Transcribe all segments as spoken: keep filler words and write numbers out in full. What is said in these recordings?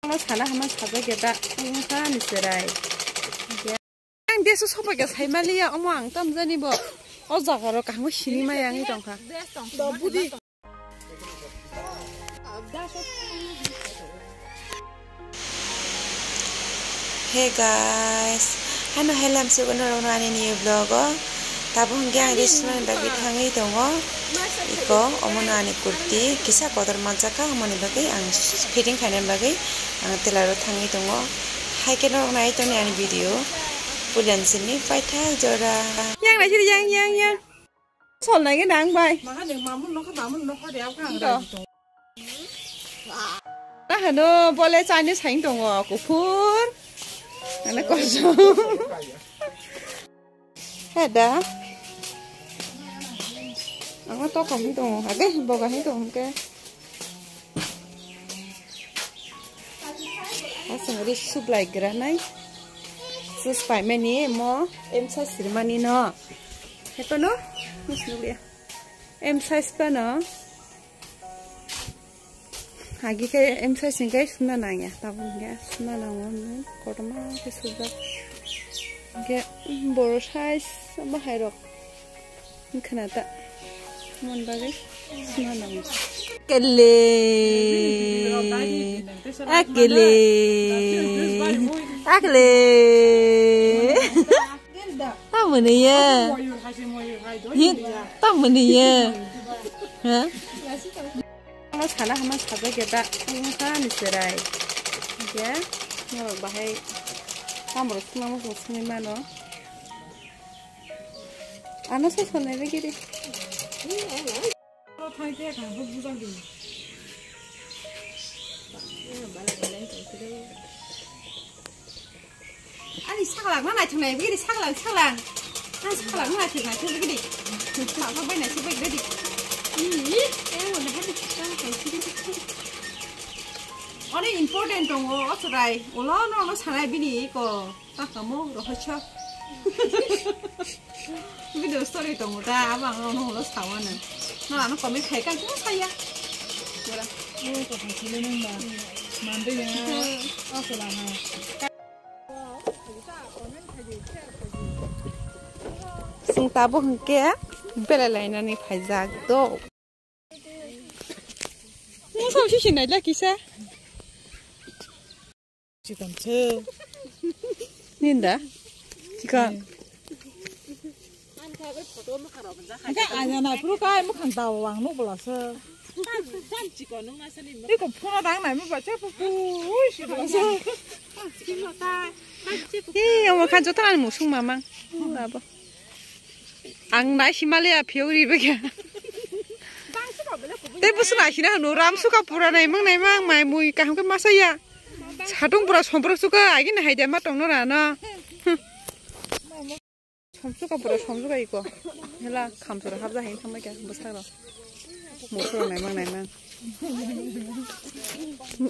Mo sana hama sajak ya da, ang kha ni serai. Ang deso sopa khe sai maliya, omo ang tam jani bo. O jaga ro kahmo sini maya ang tongkha. Hey guys, hano helam sugo norok no ani new vlog o. Tabuk hwnkhe ang restaurant bagwi thangwi tongo. Iko omono ani kurti kisa kotor manjakha, omoni bagwi ang fitting khaina bagwi ang tailor o thangwi tongo. Haikhe norok nai tongni ani video. Puila simi paithak jora. Yang nai sini yang, yang, yang. Sol nai nang bai. Ito. Tahano bole Chinese hain tongo, kuphur. Ana kosom. Heda. Ang to kahing tongo. Age, bo kahing tongo ke. Aswng ri sublai granai. Sus paimani mo emsa sirmani no. Heto no? Mus nugya. Emsa spa no. Agi khe emsa singkai suna nangya. Tabuk hingke suna nango. Kotorma khe sujak. Hingke boro size bahai rok. Khna ta. Mon bagwi sima nang. Kele. Akele. Akele. Tamoni ye. Hi, tamoni ye. Ha? Ano sana hama sajak ya da. Ang kha ni serai. Ya. Norok bahai. Tamrok sima mo sini mano. Ano sa sonai lagi deh. Ani saklang na naithok nai bigidi saklang saklang. Ani saklang na naithok naithok bigidi. Saklang bai naithok bigidi. Ih, eh, wala hadi. Ani important tongo, o chwrai. Ulo no, no sanai bini ko. Takamo rohorsa. Video story tongo ta, abo ang no holo sawana. No ano comment khai kan tong saya. Ora. Oh, to khai sile nang ba. Mande ya. Asala ha. Sing tabo hingke bela lainani phaijak do. Mo sao si sinai la kisa. Chikon se. Ninda. Chikon. Hingke anya nai phuru kai mukhang tao ang nuk bwla se. Iko phone dang nai mi bacha pu pu. Ui si bwla se. Hi, omo khan joto ani musung mamang. Abo. Ang nai simale a phiyok ri bwkha. Tei busu nai sina hanu ram suka pura nai mang nai mang mai mui kaham khe masa ya. Satung pura sompro suka agi nai haida ma tongno rano. Somsuka pura somsuka iko. Hela khamsora habja hain thamai kha bwsarok. Musuk nai mang nai mang.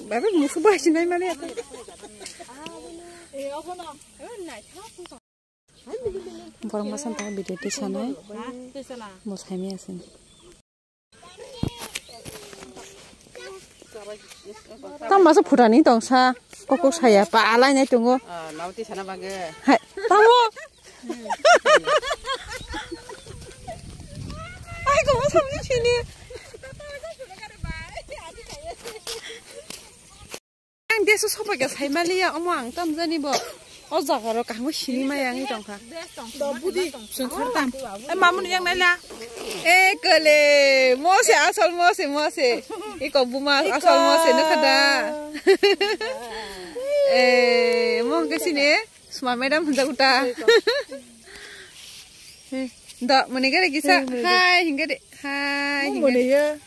Baba musuk bai sinai male. Borok masa tang video tisanai. Mo saimaya sini. Tamo masa phutani tongsa kokok saya pa alai nai tongo. Ah, nau tisana bagwi. Hai, tamo. Ai, kok samni sini. Ang deso sopai kha sai maliya, omo ang tam jani bo. O jaga ro kahmo sini maya ang tongkha. Budi songkhar tam. E mamuni yang naila. E kole, mose asol mose mose. Iko buma asol mose nukha da. E mo hwnkhe sini suma madam hwnjago ta. Do muni gare kisa hai hingare hai hingare.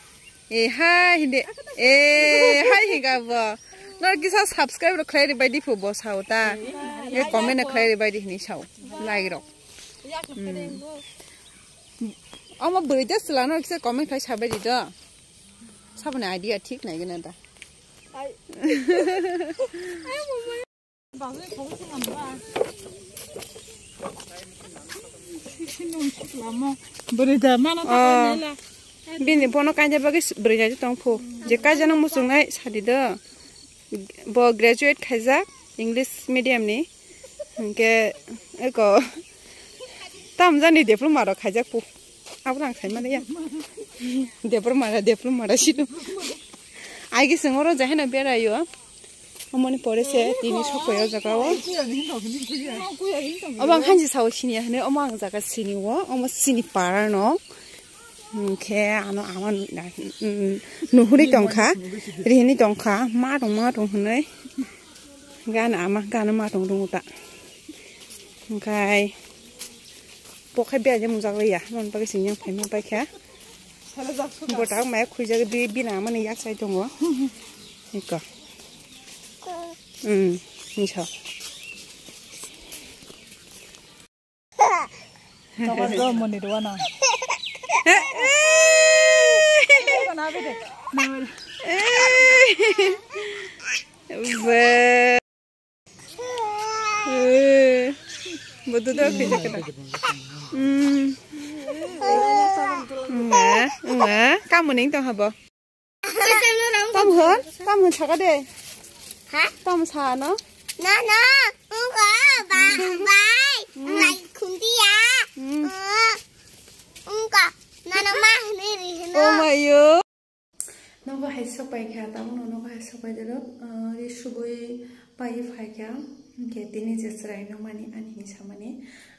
Eh, hai, hindi. Eh, hai, hinga bo. Nor kisa subscribe rok khlai ribai di phu bo sao ta. Ye comment rok khlai ribai di hini sao. Like rok. Hmm. Omo bwrwi de chwla nor kisa comment khlai sabai di do. Saboni idea thik nai gana da. Bini bono kainja bagwi bwrwi nai tong phu. Je kaijano muchungnai sadi do. Bo graduate khaijak English medium ni. Hwnkhe eko tamjani diploma rok khaijak pu. Abo ang sai mani ya. Diploma ra, diploma ra sino. Aige sengoro jaheno berayo. Omoni pore se tini sokoi o jaga o. Obo ang hanji sao sini hwnwi omo ang jaga sini o. Omo sini para no. Hwnkhe ano ama nuhuri tongkha, rihini tongkha, ma tong ma tong hwnwi. Gana ama gana ma tong rung ta. Hwnkhe pokhai bia je mujak ya, mon bagwi sing yang phaima paikha. Bota maya khuijak bi bina mani yak sai tongo. Iko. Hmm, miso. Tokar do moni rwana. Be. Bodu do kisa kena. Hmm. Nga, nga, kamu ning tong habo. Tam hwn, tam hwn saka de. Ha? Tam sa no? No, no. Ungo, ba, bai. Hmm. Bai, khumdiya. Hmm. Uh, ungo, nono ma hwnwi ri hwno. Oh my yo. Nogo hai sok pai kha, tamo no nogo hai sok pai dero. Uh, ri subui pai phai kha. Hwnkhe tini je chwrai no mani ani hinwi samani.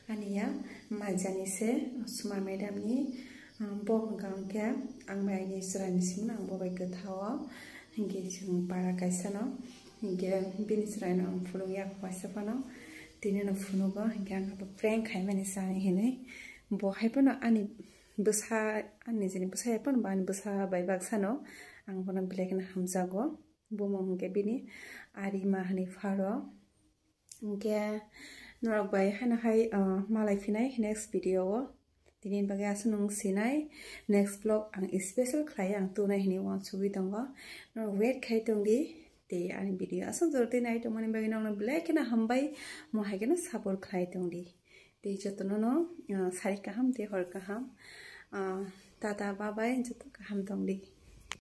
Ani ya majani se, Suma madam ni, um, bo hwnkha hwnkhe ang bai ani chwraini simi ang bo bai kwthao, hinkhe chwng para kaisa no, hinkhe bini chwraino ang phunukya waisa phano, tini no phunugo, hinkhe ang bo prank khaimani chani hinwi, bo hai phano ani bwsa, ani nijini bwsa hai phano bo ani bwsa bai baksa no, ang bono belai kheno hamjago, bumung hinkhe bini Arima hinwi pharo. Hinkhe norok bai haino hai, uh, malai phinai next video o. Tini bagwi aswk nwng sinai, next vlog ang special khlai ang tunai hinwi uansugwi tongo. Norok wait khai tongdi. Tei ani video aswk jora tei nai tongmani bagwi nokno belai kheno hambai, mo hai kheno support khlai tongdi. Tei jotono no, uh, sari kaham tei hor kaham. Uh, tata bye bye, joto kaham tongdi.